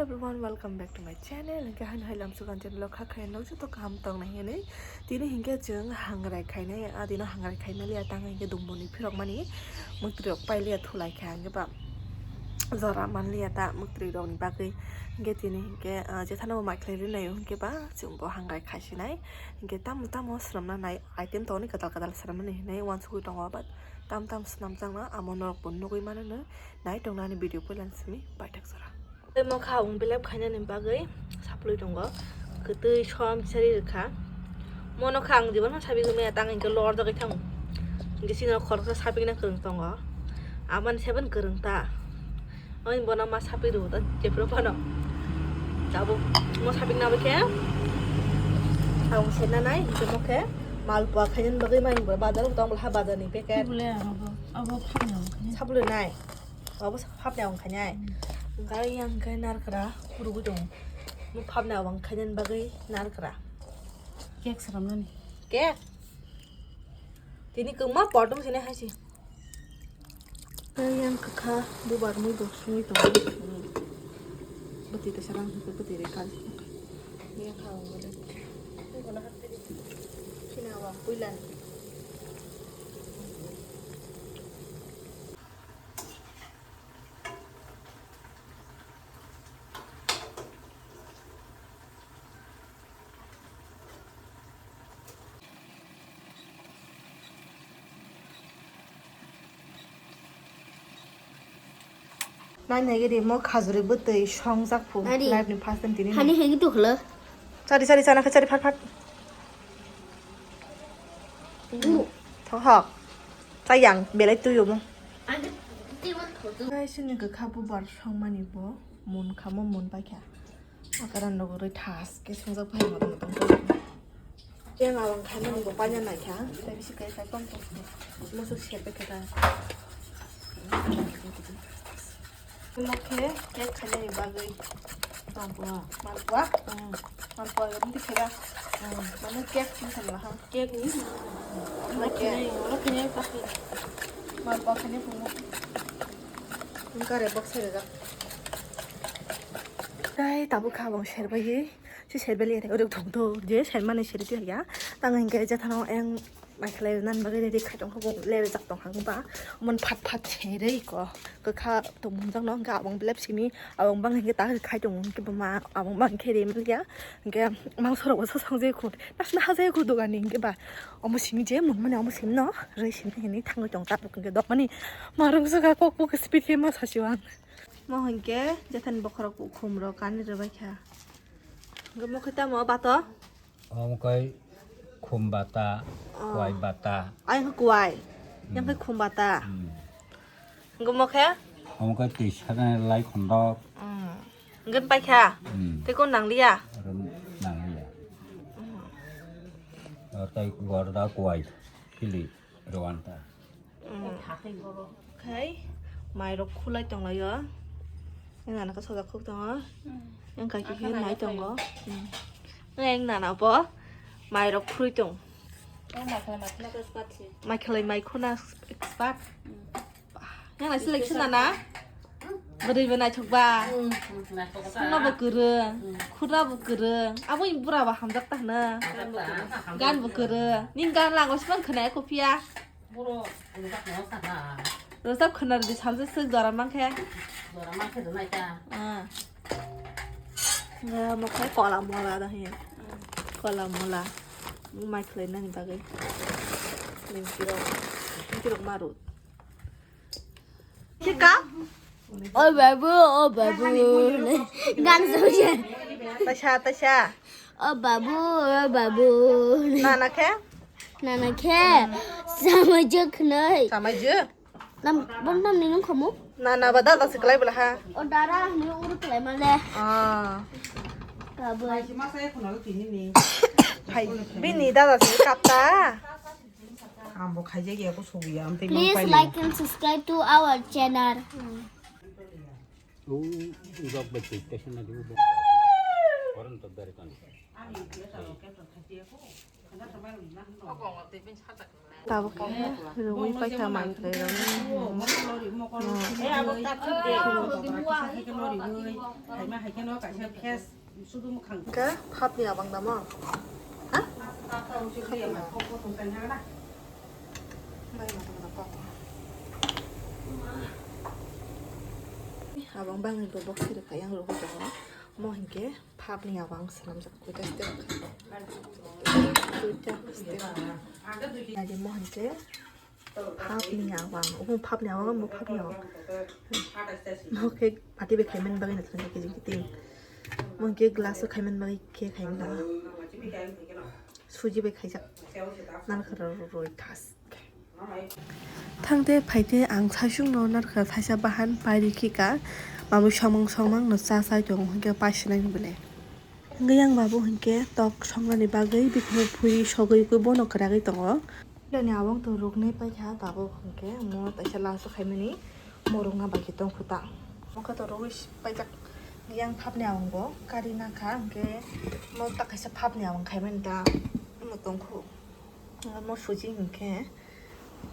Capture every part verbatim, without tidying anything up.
Everyone, welcome back to my channel. Hingke haino hai lamsukan channel o kha khaino joto kaham tongnai hinwi. Tini hingke chwng hangrai khainai, adino hangrai khaimaliya tang hingke dumboni phirokmani mwktwi rok pailiya thulai kha hingke ba jora manliya ta mwktwi rokni bagwi. Hingke tini hingke, ah, jethano bo mai khlai rinai hingke ba chwngbo hangrai khaisinai. Hingke tamo tamo swnamna nai item tongni kwtal kwtal swnamnani hinwi uansugwi tongo, but tam tam swnamjakno amo norokbo nugwi mano no. Nai tongnani video poilan simi paithak jora. Tei mokha ang belep khainani bagwi saplui tongo. Kwtwi som sari rwkha. Mono kha ang jibon sapigwi maya tang hingke lor jagwi thango. Hingke sini khoroksa sapigna kwrwng tongo. Aboni seven kwrwng ta. Oin bono ma sapigwi rwgo ta jephru phano. Tabuk mo sapigna bai khe. Ang senna nai hingke mokhe malpua khainani bagwi mai bazar tong ha bazar ni packet. Bole abo, abo phalna wngkha. Saplui nai. Abo sa-, phapni ang khainai. Hingke yang khe narkra khurugwi tongo. Mo phapni ang khainani bagwi narkra. Cake swnamnani. Cake? Tini kwma potom sini hai si. Yang kwkha bubar mui bo sungwi tongo. Bwtwi kaisa rang hwnkhe bwtwi rwkha. Yang kha ang bole. Sini awang puilan. Nai nai gidi mo khajuri bwtwi songjak phu. Nari. Life ni first time tini. Hani hegi tu khlo. Chari chari chana khe chari phat phat. Thok hok. Chayang belai tuyo mo. Guys, ini kwkha bubar songmani bo mun khamo mun paikha. Akaran rok rwi thas khe songjak phai motom motom khe. Yang awang khaimani bo paina naikha. Tei bisi kai kai tong tong. Musu sepe khe ta. Omo khe cake khainani bagwi. Malpua. Malpua? Mm. Malpua ni khe ba? Mm. Mane cake sini sama ha. Cake ni? Omo khe. Omo khe ni pakhe. Malpua khainai phungo. Wngkha re box sai rwjak. Tai tabuk kha bo serbai. Si serbai le ore thong to je sermani seri tu ya. Tang hingke je thano eng Mai khlai nan bagwi ready khai tongkha, bo lerjak tongkha ba. Mon phat phat se rei ko. Kwkha tongmung jang no hwnkhe abang belep simi, abang bang hwnkhe ta khai tongo hwnkhe buma, abang bang khe rim ya. Hwnkhe mangso rok bo sosong je khut. Nasna ha je khut dogani hwnkhe ba. Omo simi je mung mani omo simi no rei simi hini thangwi tong ta hwnkhe dok mani. Marung saka kok kok speed khe ma sasi wang. Mo hwnkhe jethani bokhorok khum rok kani rwbai kha. Hwnkhe mo khe tamo bato? Omo khe khum bata, oh, kuai bata. Ai khe kuai. Hmm. Yang khe khum bata. Hmm. Hwnkhe mo khe? Omo khe twi sakani lai khondok. Hmm. Hwnkhe paikha? Hmm. Tei ko nangliya? Oro nangliya. Hmm. Oro tei gorda kuai kili rwanta. Mm. Khai mairok khulai tonglaio. Yang nana khe sojak khuk tongo. Mm. Yang kaki khe nai tongo. Mm. Yang nana bo mairok khurui tong. Mai khlai mai khuna expert. Mm. Yang nai selection nana. Bwrwi bo naithok ba. Mm, naithok ba. Songma bo kwrwng, mm, khura bo kwrwng. Abo ni bura bo hamjak ta hwno. Hamjak ta, hamjak ta. Gan bo kwrwng. Ning gan lango sman khwnaya ko phiya. Boro rwjak no sana. Rwjak khwna rwdi salsa swk jora mankhe. Jora mankhe rwnai ta. Ah. Nga mo khai kola mola da he. Mm. Kola mola. Mai khlai nani bagwi. Ningkirok. Ningkirok maru. Chika? O babu, o babu. Gan suje. Tasha, tasha. O babu, o babu. Nana khe? Nana khe. Samai je khnai. Samai je? Nam, bon nam ni nung khamu? Nana ba dada se klai bla ha. O dara ni uru klai male. Ah. Babu. Hai, bini dada se kapta. Ambo khaijak ya ko sugiya, amtwi mang. Please paili. Like and subscribe to our channel. U, u jok bai twi kaisa na di u bo. Koron to dari kan. Ani khe ta lo khe to khaijak ya ko. Tabuk khe rwui paikha mankhe rwui. Hwnkhe phapni abang damo? Ha? Abang bangni bo box rwkha yang rwui tongo. Omo hinkhe phapni abang swnamjak duita step. Duita step. Adi mo hinkhe phapni abang, omo phapni abang, omo phapni abang. Mo khe pati bai khaimani bagwi naithok naithok kiting kiting. Mo hinkhe glass o khaimani bagwi khe khaimani. Suji bai khaijak. Narikal rok rwui thas. Thangte phaite ang saichungno narikal thaisa bahan pairikhi ka, mamui somang somang no cha chai tongo hinkhe paisinai ni bwle. Hwnkhe yang babu hinkhe tok songnani bagwi bikhwngo phui sogwi bono kwragwi tongo. Ani abang to ruknai paikha tabuk hinkhe mo taisa last o khaimani mo rukna bagwi tongkhu ta. Mo khe to rugwi paijak yang phapni abang bo kari nakha hinkhe mo ta kaisa phapni abang khaimani ta mo tongkhu. Mo suji hinkhe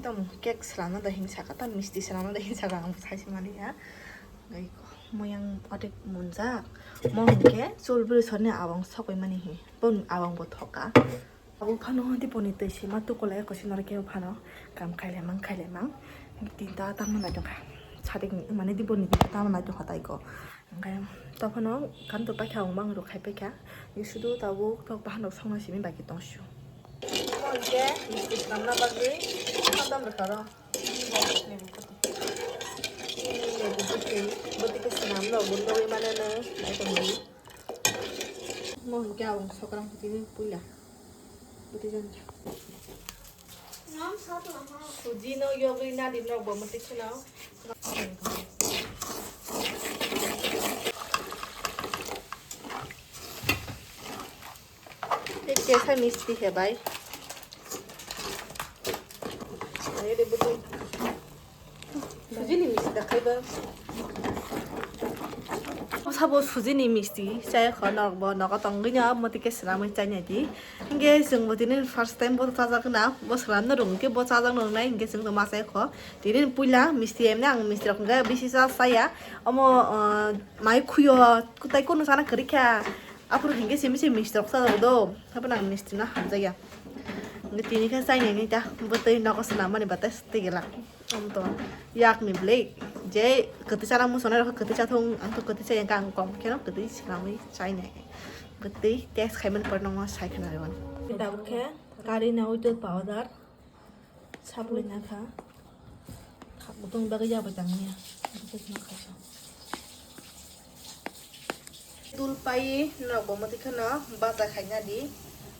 tamo cake swnamna da hin saka, tamo misti swnamna da hin saka, ang bo sai se mani ya. Mo yang otek munjak, mo hinkhe chul bwrwi sorni abang sokoi mani hi, bon abang bo thoka. Abo phano diponi twi sima tukulai kosi norok kebo phano kam khailai mang khailai mang. Tinta tamo naitokha, sadik mane diponi tinta tamo naitokha taiko. Hwnkhe tophano kanto paikha, ang mang rok khai paikha. Ni sudu tabuk tok bahan rok songna simi baki tong sio. Omo hwnkhe misti swnamna bagwi khandam rwkha ro. Lebu bwtwi, bwtwi khe swnam rok bo nugwi mano no, naitongwi. Omo hwnkhe ang sokrang tini puila. Bwtwi jani. Suji no yogwi nadi nok bo mwtwi kheno. Kesa misti he bai. Ayo de bwtwi. Sujini misti da khaiba. Sabo sujini misti chai kho nok bo nogo tongwi no motike swnamwi chainai di. Hingke chwng bo tini first time bo chajak na bo swnamno rwng khe bo chajak no wngnai hingke chwng to ma chai kho. Tini puila misti emne ang misti rok hingke bisi cha chaya. Omo, ah, mai khuyo kwtai kunu chana kwrwi kha. Aphuru hingke simi se misti rok chajak do. Haphano ang misti no hamjakya. Hingke tini khe chainai ni ta bo tei nogo swnam mani batai tei gela. Ang to yakni bwlwi je kwtwi chana muchunai rok kwtwi chathung, ang to kwtwi chaya, ang kok kheno kwtwi swnamwi chainai. Kwtwi test khaimani pore nokno sai khna rw mani. Tabuk khe curry na without powder saplai na kha. Khak butong bagwi yabai tangmani ya. Dul pai norok bo mwtwi kheno bacha khaina di.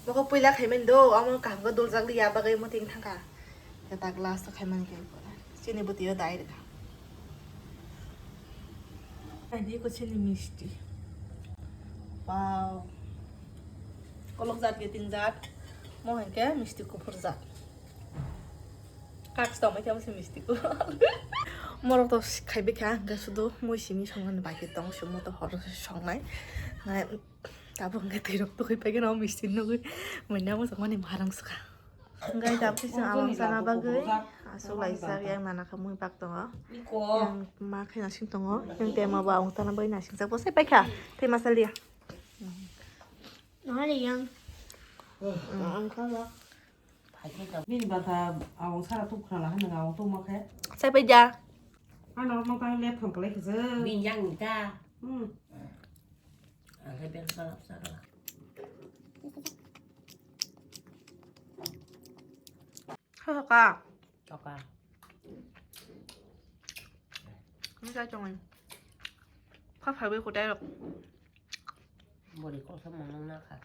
Mokho puila khaimani do, amo kaham khe duljak liya bagwi mwtwi wng thangkha. Khe ta glass o khaimani khe chini bwtwi o dai rwkha. Ani ko chini misti. Wow. Kolok jat ge tin jat. Mo hwnkhe misti kuphur jat. Kak tongmai khe se misti ko. Morok to khaibai kha, hwnkhe sudu mui simi songnani baki tong, sumo to horo se songnai. Tabuk hwnkhe twi rok tugui paikhe no misti nugui. Mui nang masa mani marang sukha. Hwnkhe tabuk se chwng abang chana bagwi aswk laijak, yang nana khe mui bak tongo. Yang ma khe nasing tongo. Yang tema bo abang chana bagwi nasingjak. Bo se paikha. Tei masa liya. Nahari yang. Ang kha ba. Bini bata awang sara tuk khna la hwnwi awang tuk ma khe. Sai pai ja. Ano ma tang lep thong kalai khe je. Bini yang ni ta. Hmm. Ang khe bel salap sara. Kha ka. Toka. Ni sai tong. Kha phai bai ko dai rok. Bori ko sa mong na kha.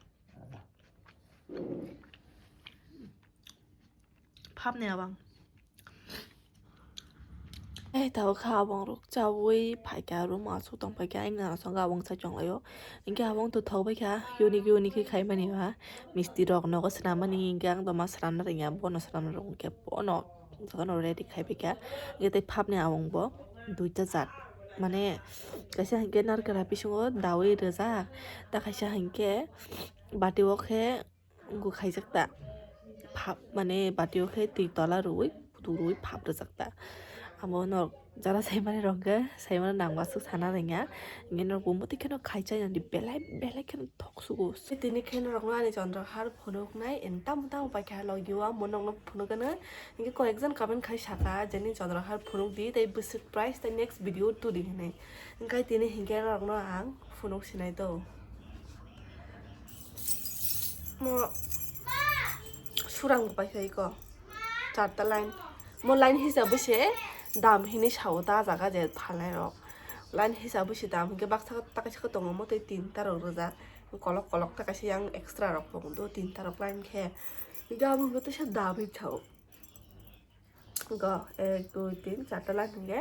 Phapni abang. Eh, tao kha abang rok chawi phaikha, room o aswk tong phaikha, ani nana songkha abang chai chong laio. Hinkhe abang to thok baikha, unique unique khe khaimani ba, misti rok nogo swnam mani, hinkhe ang to ma swnamna rwngya, bono swnamna rwngkhe bono jotono ready khai baikha. Hinkhe tei phapni abang bo duita jat, mane kaisa hinkhe narikra bisingo dawi rwjak, ta kaisa hinkhe bati o khe wngkha khaijak ta. Phap mane batio khe twi tola rwui, phutuk rwui phap rwjak ta. Amo norok jara saimani rok khe saimano nang aswk sana rwngya. Hingke norok bo mwtwi kheno khaichai nang di belai belai kheno thok sugo. Tini khe norokno ani Chandra har phunuknai, tamo tamo paikha logi o amo nokno phunukgano. Hingke koyekjon comment khai saka jeni Chandra har phunuk di tei bwswk price tei next video tuli hinwi. Hingke tini hingke norokno ang phunuk sinai to. Mo surang bo paikha iko. Charta line. Mo line hisab se dam hinwi sao ta jaga je phalnai rok. Line hisab se dam hingke baksa taka saka tongo mo tei tinta rok rijak. Kolok kolok taka se yang extra rok tongo do tinta rok line khe. Hingke abo hingke teisa dam hinwi sao. Go, ek, dui, tin, charta line hingke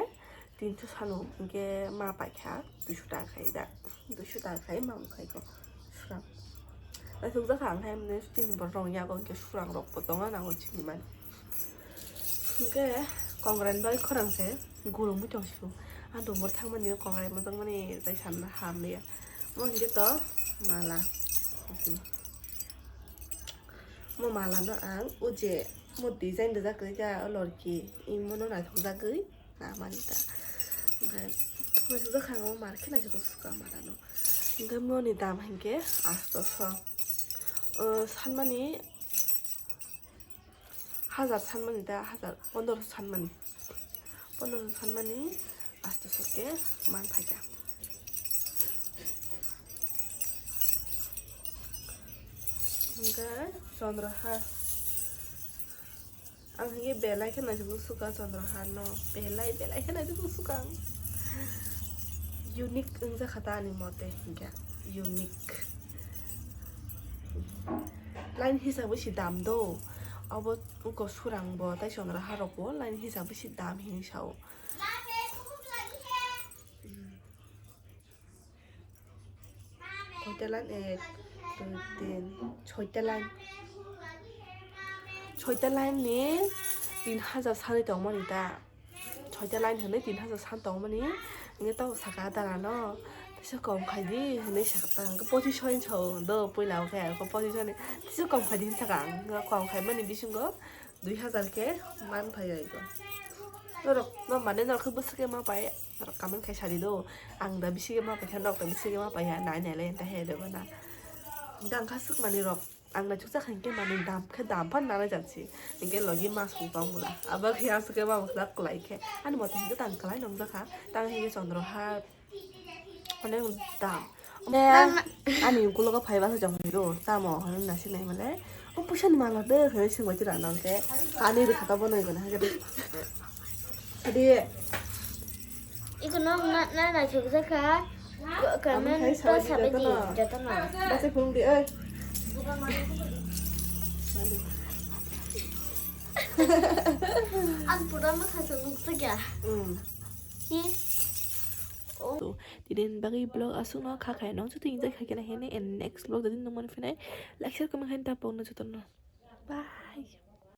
tinso sanu hingke ma paikha duiso taka khai da. Duiso taka khai ma khai ko. Surang. Naithok jak ang hai mane tini borok rong yago hingke surang rok bo tongo nango chini mani. Hingke kongrai bai khorang se gurung mui tong sigo. Ang dongor thangmani kongrai mojang mani tai sanna hamliya. Mo hingke to mala. Mo mala no ang o je mo design rijak kwrwi kha o lorki, imono naithok jagwi namani ta. Hingke naithok jak kha ang o mar khe naithok suka mala no. Hingke moni dam hingke astoso. O sanmani hajar sanmani ta, hajar pondroso sanmani. Pondroso sanmani astoso khe man phaikha. Hingke Chandra har. Ang hingke belai khe naisik suka Chandra har no. Belai, belai khe naisik suka ang. Unique wngjakha ta ani mote hingke. Unique. Line hisabwi si dam do. Abo uko surang bo, tai Chandra har rok bo line hisabwi si dam hinwi sao. Koita line? Ek, dui, tin, soita line. Soita line ni tin hajar sanwi tongmani ta. Soita line hwnwi tin hajar san tongmani. Hingke tamo saka dara no. Teisa kom khai di hwnwi saka ta. Hingke pochisoi ni sao do puila o khe. Pochisoi ni. Teisa kom khai di hwnwi saka ang. Kom khai mani bisingo dui hajar khe man phai bai bo. Norok no mane norok khe bwswk khe ma pai, norok comment khai sadi do. Ang da bisi khe ma pai khe norok da bisi khe ma pai ya nai nai le ta he de bana. Dang kha swk mani rok ang na chukcha khan khe mani dam khe dam phan nana jansi. Hingke logi ma song tong bwla. Abo khe aswk khe ma bwkha kwlai khe. Ani mote hingke tang kwlai nong jakha. Tang hingke Chandra har. Onek dam. Ani ukulogo phaiba se jong hinwi do. Tamo hinwi nasi nai male. O puisa ni mala de hinwi singwi tira nang khe. Ani rikha ta bono igona hage de. Adi. Iko no na na na chuk jakha. Comment to sabai di jotono. Base phung di oi. Ang pura ma kha chuk nuk jakya. Hmm. Hi. Oh. Tini bagwi vlog aswkno kha khainai, nong chuti enjoy khaikhe nahini, and next vlog jadi nung manphinai, like, share, comment khaina tapokno jotono. Bye.